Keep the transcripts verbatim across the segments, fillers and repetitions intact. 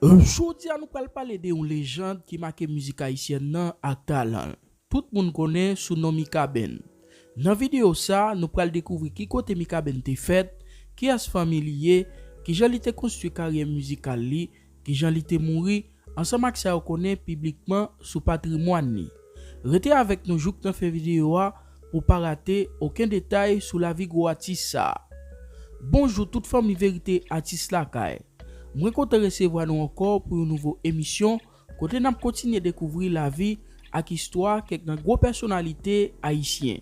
Jodi a nou pral pale de yon lejand ki make mizik ayisyèn nan ak talan l. Tout moun konnen sou non Mikaben. Nan videyo sa, nou pral dekouvri ki kote Mikaben te fèt, kiyès fanmi li ye, kijan li te konstwi karyè mizikal li, kijan li te mouri, ansanm ak sa yo konnen piblikman sou patrimwàn li. Rete avèk nou jouk nan fen videyo a pou w pa rate okenn detay sou lavi gwo atis sa a. Bonjou tout fanmi Verite Atis Lakay. Mwen kontan resevwa nou ankò pou yon nouvo emisyon kote n ap kontinye dekouvri lavi ak istwa kèk nan gwo pèsonalite ayisyen.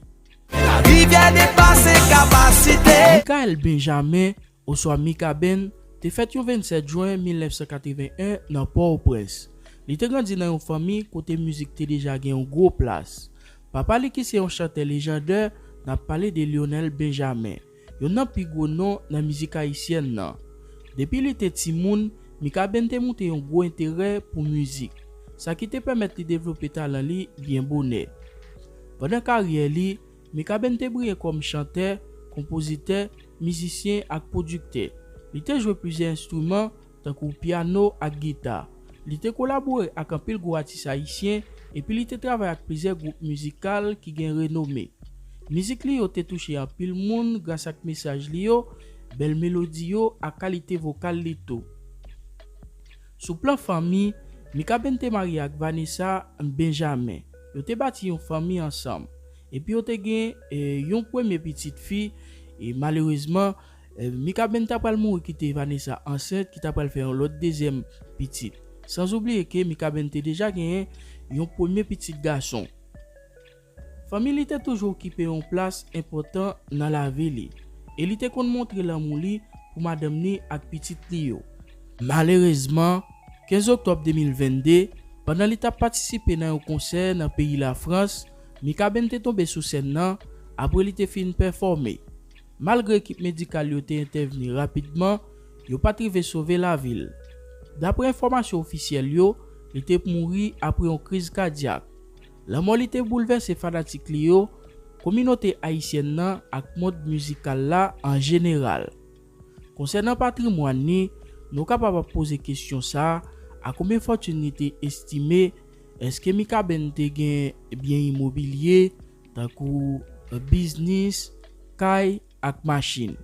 Lavi vyè depase kapasite. Michael Benjamin, oswa Mikaben, te fèt yon vennsèt jen mil nèf san katreven en nan Pòtoprens. Li te grandi nan yon fanmi kote mizik te deja gen yon gwo plas. Papa li ki se yon chantè lejandè, n ap pale de Lionel Benjamin, youn nan pi gwo non nan mizik ayisyèn nan. Depi li te timoun, Mikaben te montre yon gwo enterè pou mizik, sa ki te pèmèt li devlope talan li byen bonè. Pandan karyè li, Mikaben te briye kòm chantè, konpozitè, mizisyen ak pwodiktè. Li te jwe plizyè enstriman, tankou pyano ak gita. Li te kolabore ak anpil gwo atis ayisyen, epi li te travay ak plizyè gwoup mizikal ki gen renome. Mizik li yo te touche anpil moun gras ak mesaj li yo, bèl melodi yo ak kalite vokal li tou. Sou plan fanmi, Mikaben te marye ak Vanessa Benjamin. Yo te bati yon fanmi ansanm. Epi yo te gen, e, yon premye pitit fi, e malerezman, e, Mikaben ta pral mouri kite Vanessa ansent ki ta pral fè yon lòt dezyèm pitit. San oubliye ke Mikaben te deja genyen yon premye pitit gason. Fanmi li te toujou okipe yon plas enpòtan nan lavi li, e li te konn montre lanmou li pou madanm li ak pitit li yo. Malerezman, kenz oktòb de mil vennde, pandan li t ap patisipe nan yon konsè nan peyi Lafrans, Mikaben te tonbe sou sèn nan apre li te fin pèfòme. Malgre ekip medikal yo te entèvni rapidman, yo pa t rive sove lavi l. Dapre enfòmasyon ofisyèl yo, li te mouri apre yon kriz kadyak. Lanmò li te boulvèse fanatik li yo, kominote ayisyèn nan ak mond mizikal la an jeneral. Konsènan patrimwàn li, nou kapab ap poze kesyon sa a, a konbyen fòtin li te estime? Èske Mikaben te gen byen imobilye, tankou biznis, kay ak machin?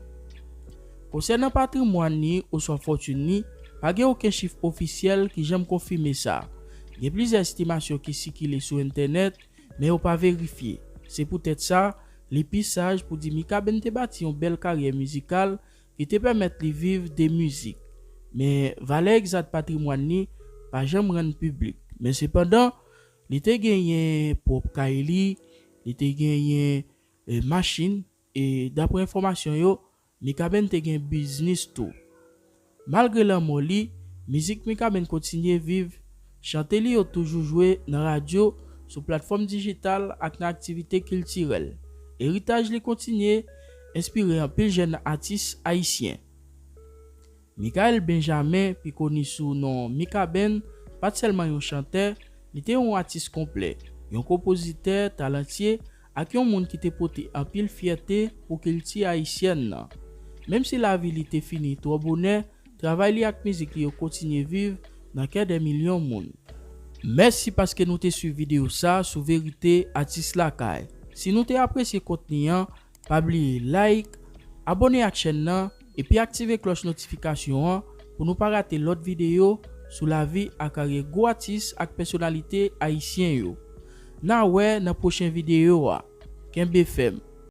Konsènan patrimwàn li oswa fòtin li, pa gen okenn chif ofisyèl ki janm konfime sa. Gen plizyè estimasyon ki sikile sou entènèt, men yo pa verifye. Se poutèt sa, li pi saj pou di Mikaben te bati yon bèl karyè mizikal ki te pèmèt li viv de mizik. Men, valè egzat patrimwàn li pa janm rann piblik. Men sepandan, li te genyen pwòp kay li, li te genyen, e, machin, e dapre enfòmasyon yo, Mikaben te gen biznis tou. Malgre lanmò li, mizik Mikaben kontinye viv. Chante li yo toujou jwe nan radyo, sou platfòm dijital ak nan aktivite kiltirèl. Eritaj li kontinye enspire anpil jèn atis ayisyen. Michael Benjamin, pi koni sou non Mikaben, pa t sèlman yon chantè, li te yon atis konplè, yon konpozitè talantye ak yon moun ki te pote anpil fyète pou kilti ayisyèn nan. Menm si lavi li te fini twò bonè, travay li ak mizik li yo kontinye viv nan kè dè milyon moun. Mèsi paske nou te swiv videyo sa sou Verite Atis Lakay. Si nou te apresye kontni an, pa bliye like, abòne ak chèn nan, epi aktive klòch notifikasyon an pou nou pa rate lòt videyo sou lavi ak karyè gwo atis ak pèsonalite ayisyen yo. N a wè nan pwochen videyo a. Kenbe fèm.